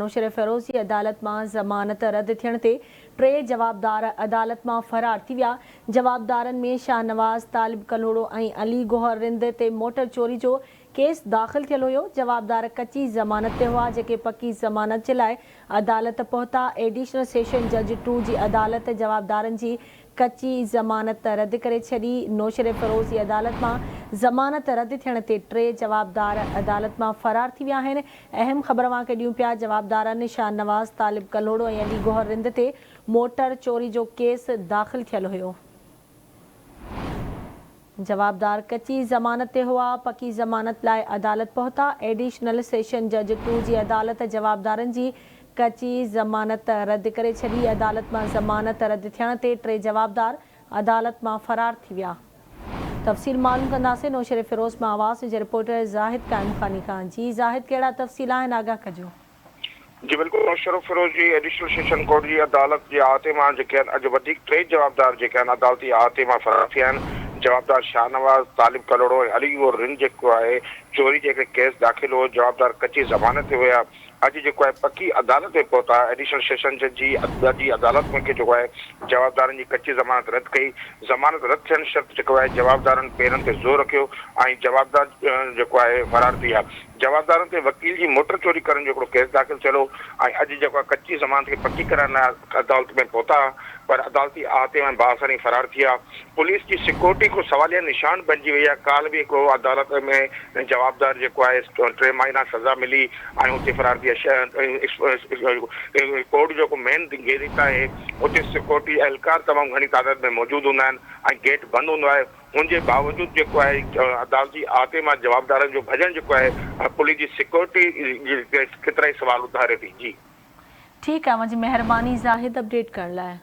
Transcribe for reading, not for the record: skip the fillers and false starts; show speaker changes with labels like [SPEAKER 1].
[SPEAKER 1] نوشهروفيروز جي عدالت مان ضمانت رد ٿيڻ تي ٽي جوابدار عدالت مان فرار ٿي ويا. جوابدارن ۾ شاهنواز، طالب ڪلهوڙو ۽ علي گوهر رند تي موٽر چوري جو ڪيس داخل ٿيل هيو. جوابدار ڪچي ضمانت تي هئا، جيڪي پڪي ضمانت جي لاء عدالت پهتا. ايڊيشنل سيشن جج ٽو جي عدالت جوابدارن جي ڪچي ضمانت رد ڪري ڇڏي. نوشهروفيروز جي عدالت مان ضمانت رد ٿيڻ تي ٽي جوابدار عدالت مان فرار ٿي ويا آهن. اهم خبر اوهان کي ڏيون پيا جوابدارن شاهنواز، طالب ڪلهوڙو ۽ علي گوهر رند تي موٽر چوري جو ڪيس داخل ٿيل هيو. جوابدار ڪچي ضمانت تي هئا، پڪي ضمانت لاء عدالت پهتا، ايڊيشنل سيشن جج ٽو جي عدالت جوابدارن جي ڪچي ضمانت رد ڪري ڇڏي، عدالت مان ضمانت رد ٿيڻ تي ٽي جوابدار عدالت مان فرار ٿي ويا. تفصيل معلوم ڪنداسين نوشهروفيروز مان آواز جي رپورٽر زاهد قائمخاني کان، جي زاهد ڪهڙا تفصيل آهن آگاهه ڪجو.
[SPEAKER 2] جي بلڪل نوشهروفيروز جي ايڊيشنل سيشن ڪورٽ جي عدالت جي احاطي مان جيڪي آهن اڄ وڌيڪ ٽي جوابدار جيڪي آهن عدالتي احاطي مان فرار ٿيا آهن جوابدار شاهنواز، طالب ڪلهوڙو ۽ علي گوهر رند جيڪو آهي چوري جي هڪڙي ڪيس داخل هو جوابدار ڪچي ضمانت تي هيا اڄ جيڪو آهي پڪي عدالت ۾ پهتا ايڊيشنل سيشن جج جي جي عدالت ۾ جيڪو آهي جوابدارن جي ڪچي ضمانت رد ڪئي ضمانت رد ٿيڻ شرط جيڪو آهي جوابدارن پيرن تي زور رکيو ۽ جوابدار جيڪو آهي فرار ٿي ويا. جوابدارن تي وڪيل جي موٽر چوري ڪرڻ جو هڪڙو ڪيس داخل ٿيل هو ۽ اڄ جيڪو آهي ڪچي ضمانت کي پڪي ڪرائڻ لاء عدالت ۾ پهتا پر عدالتي احاطي مان بااثر ۽ فرار ٿي ويا. پوليس جي سيڪيورٽي هڪڙو سواليه نشان بنجي وئي آهي. ڪالهه به هڪڙو عدالت ۾ جوابدار جيڪو آهي ٽي مهينا سزا ملي ۽ اتي فرار ٿي ويا. ڪورٽ جو جيڪو مين گيٽ آهي اتي سيڪيورٽي اهلڪار تمام گهڻي تعداد ۾ موجود هوندا آهن ۽ گيٽ بند هوندو آهي. ان جي باوجود جيڪو آهي عدالتي احاطي مان جوابدارن جو ڀڄڻ جيڪو آهي پوليس جي سيڪيورٽي تي ڪيترائي سوال اٿاري ٿي. جي.
[SPEAKER 1] ٺيڪ آ اوهان جي مهرباني زاهد اپڊيٽ ڪرڻ لاء.